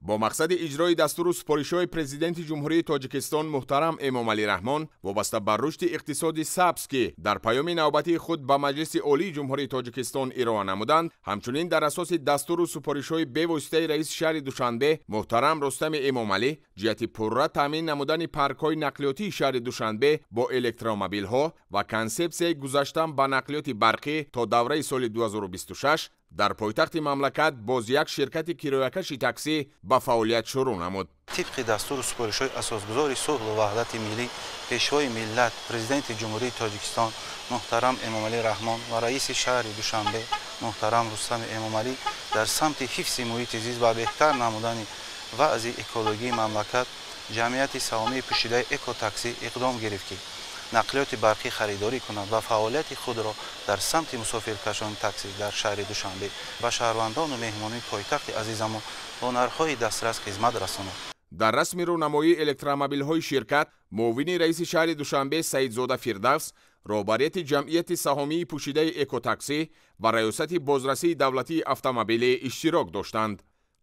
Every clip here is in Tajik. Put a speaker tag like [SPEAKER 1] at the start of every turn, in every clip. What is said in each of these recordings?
[SPEAKER 1] Бо мақсади иҷрои дастуру супоришҳои Президенти Ҷумҳурии Тоҷикистон муҳтарам Эмомалӣ Раҳмон вобаста ба рушди иқтисоди сабз, ки дар паёми навбатии худ ба Маҷлиси Олии Ҷумҳурии Тоҷикистон ироа намуданд, ҳамчунин дар асоси дастуру супоришҳои бевоситаи раиси шаҳри Душанбе муҳтарам Рустами Эмомалӣ ҷиҳати пурра таъмин намудани паркҳои нақлиётии шаҳри Душанбе бо электромобилҳо ва консепсияи гузаштан ба нақлиёти барқӣ то давраи соли 2026 дар пойтахти мамлакат боз як ширкати кироякаши таксӣ ба фаъолият шурӯъ намуд.
[SPEAKER 2] Тибқи дастуру супоришҳои асосгузори сулҳу ваҳдати миллӣ, Пешвои миллат, Президенти Ҷумҳурии Тоҷикистон муҳтарам Эмомалӣ Раҳмон ва раиси шаҳри Душанбе муҳтарам Рустами Эмомалӣ дар самти ҳифзи муҳити зист ва беҳтар намудани вазъи экологии мамлакат ҷамъияти саҳомии пӯшидаи «Экотаксӣ» иқдом гирифт, ки нақлиёти барқӣ харидорӣ кунад ва фаъолияти худро дар самти мусофиркашони таксӣ дар шаҳри Душанбе ба шаҳрвандону меҳмонони пойтахти азизамон бо нархҳои дастрас хизмат расонад.
[SPEAKER 1] Дар расми рӯнамоии электромобилҳои ширкат муовини раиси шаҳри Душанбе Саидзода Фирдавс, роҳбарияти ҷамъияти саҳомии пӯшидаи «Экотаксӣ» ва Раёсати бозрасии давлатии автомобилӣ иштирок доштанд.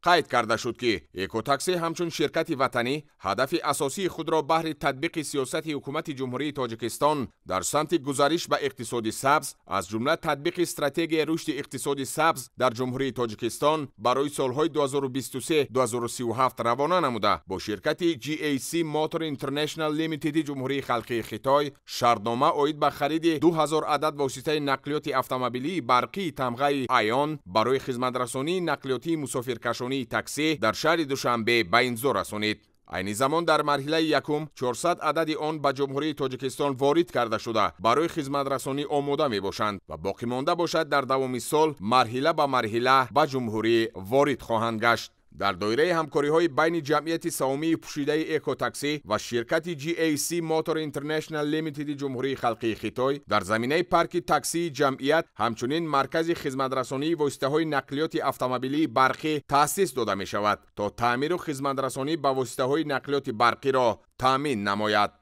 [SPEAKER 1] Қайд карда шуд, ки «Экотаксӣ» ҳамчун ширкати ватанӣ ҳадафи асосии худро баҳри татбиқи сиёсати Ҳукумати Ҷумҳурии Тоҷикистон дар самти гузариш ба иқтисоди сабз, аз ҷумла татбиқи стратегияи рушди иқтисоди сабз дар Ҷумҳурии Тоҷикистон барои солҳои 2023-2037 равона намуда, бо ширкати GAC Motor International Limited Ҷумҳурии Халқии Хитой шартнома оид ба хариди 2000 адад воситаи нақлиёти автомобилии барқии тамғаи «Айон» барои хизматрасонии нақлиётии мусофиркашонии таксӣ дар шаҳри Душанбе ба имзо расонид. Айни замон дар марҳилаи якум 400 адади он ба Ҷумҳурии Тоҷикистон ворид карда шуда, барои хизматрасонӣ омода мебошанд ва боқимонда бошад, дар давоми сол марҳила ба марҳила ба ҷумҳурӣ ворид хоҳанд гашт. Дар доираи ҳамкориҳои байни ҷамъияти саҳомии пӯшидаи «Экотаксӣ» ва ширкати GAC Motor International Limited Ҷумҳурии Халқии Хитой дар заминаи парки таксии ҷамъият ҳамчунин маркази хизматрасонии воситаҳои нақлиёти автомобилии барқӣ таъсис дода мешавад, то таъмиру хизматрасонӣ ба воситаҳои нақлиёти барқиро таъмин намояд.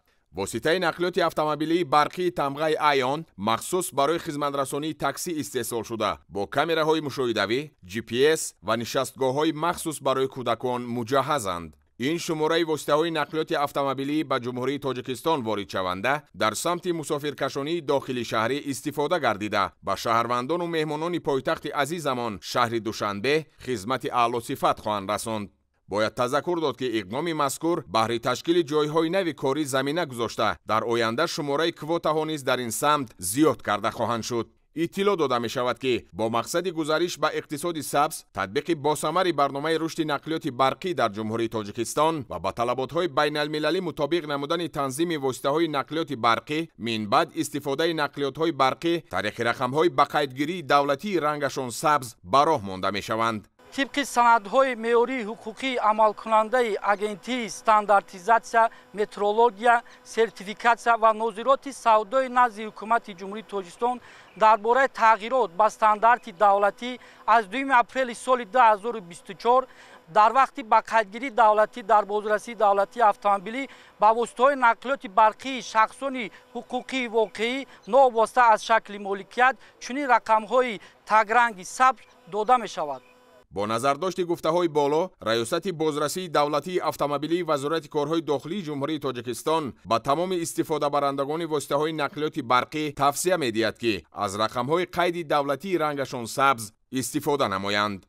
[SPEAKER 1] Воситаи нақлиёти автомобилии барқии тамғаи «Айон» махсус барои хизматрасонии таксӣ истеҳсол шуда, бо камераҳои мушоҳидавӣ, GPS ва нишастгоҳҳои махсус барои кӯдакон муҷаҳҳазанд. Ин шумораи воситаҳои нақлиёти автомобилӣ ба Ҷумҳурии Тоҷикистон воридшаванда дар самти мусофиркашонии дохили шаҳрӣ истифода гардида, ба шаҳрвандону меҳмонони пойтахти азизамон шаҳри Душанбе хизмати аълосифат хоҳанд расонд. Бояд тазаккур дод, ки иқдоми мазкур баҳри ташкили ҷойҳои нави корӣ замина гузошта, дар оянда шумораи квотаҳо низ дар ин самт зиёд карда хоҳанд шуд. Иттилоъ дода мешавад, ки бо мақсади гузариш ба иқтисоди сабз, татбиқи босамари барномаи рушди нақлиёти барқӣ дар Ҷумҳурии Тоҷикистон ва ба талаботҳои байналмилалӣ мутобиқ намудани танзими воситаҳои нақлиёти барқӣ, минбаъд истифодаи нақлиётҳои барқӣ тариқи рақамҳои ба қайдгирии давлатии рангашон сабз ба роҳ монда мешаванд.
[SPEAKER 3] Тибқи санадҳои меъёрии ҳуқуқии амалкунандаи Агентии стандартизатсия, метрология, сертификатсия ва нозироти савдои назди Ҳукумати Ҷумҳурии Тоҷикистон дар бораи тағйирот ба стандарти давлатӣ аз 2 апрели соли 2024, дар вақти ба қайдгирии давлатӣ дар бозрасии давлатии автомобилӣ ба воситаҳои нақлиёти барқии шахсони ҳуқуқии воқеӣ новобаста аз шакли моликият чунин рақамҳои тагранги сабз дода мешавад.
[SPEAKER 1] Бо назардошти гуфтаҳои боло, Раёсати бозрасии давлатии автомобилии Вазорати корҳои дохилии Ҷумҳурии Тоҷикистон ба тамоми истифодабарандагони воситаҳои нақлиёти барқӣ тавсия медиҳад, ки аз рақамҳои қайди давлатии рангашон сабз истифода намоянд.